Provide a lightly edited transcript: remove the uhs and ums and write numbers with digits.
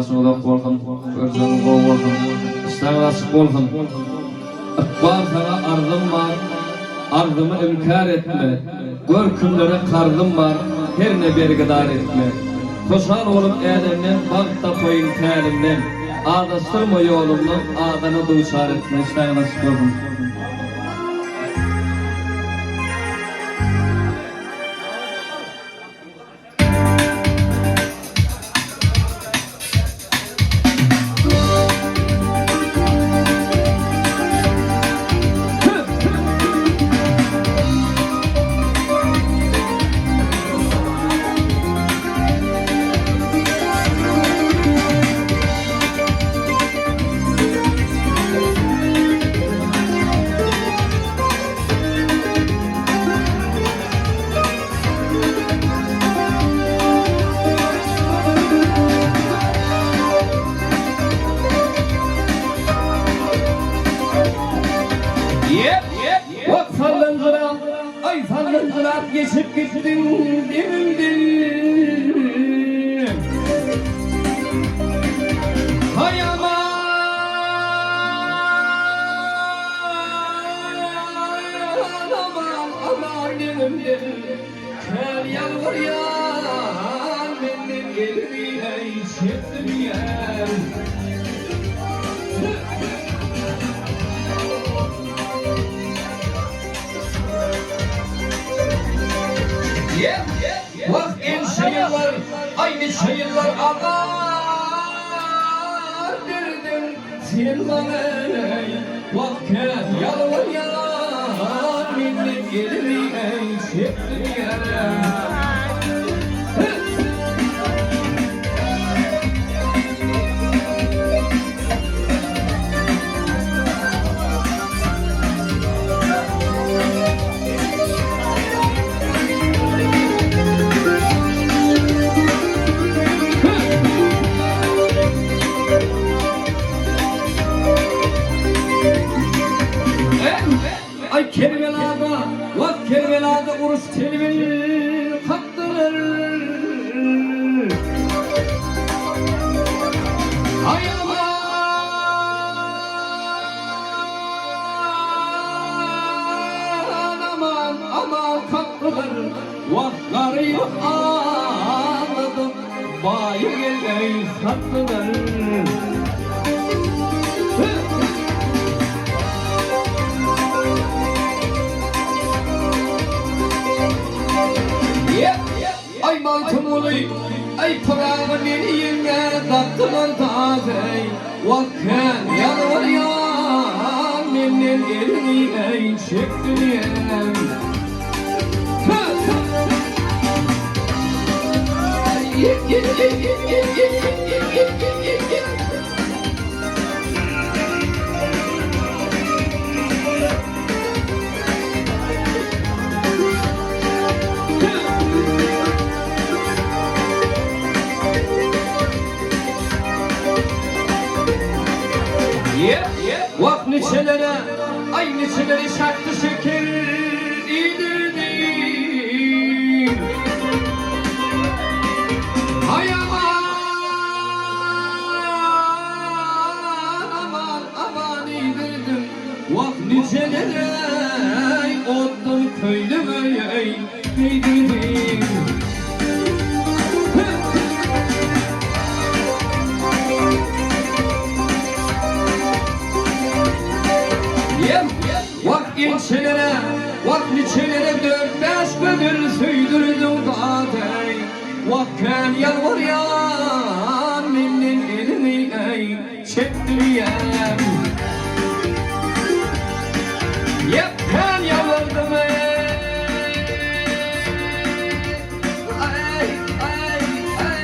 Ýaşyň uzak bolsun, görjegiň gowy bolsun, işdäňiz açyk bolsun. Ykbal saňa arzym bar, arzymy inkär etme, Gör kimlere karzym bar, herne bergidar etme. Hoşal bolup älemden, bagt tapaýyn tälimden, Azaşdyrma ýolumdan, azana duçar etme. Işdäňiz açyk bolsun. Wagt sallanjyrap, aý sallanjyrap geçip gitdiň demimden. Haý aman! Aman, aman demimden. Kän ýalbarýan menden elini eý çekdirýän. Wah ençe ýyllar, aý niçe ýyllar azar berdiň sen maňa eý. Wah kän ýalbarýan menden elini eý çekdirýän. Aý Kerbelada, wah Kerbelada uruş telbin kakdylar. Aý aman aman aman kakdylar. Wah garyp agladyp baýy gelgeý satdylar. Aý Magtymguly, aý Pyragy meni ýeňňä dakdylar dazeý, Wah kän ýalbarýan menden elini eý çekdirýän. Wah niçelere, aý niçeleri şähdi şeker iýdirdi. Aý aman, aman, aman iýdirdim. Wah niçelere otdan köýnegi geýdirdim. Wah ilçelere, wah niçelere dört-bäş gözel söýdürdiň dadeý. Wah kän ýalbarýan menden eliňi eý çekdirýän. Ýep kän ýalbardym eý. Aý, aý, aý.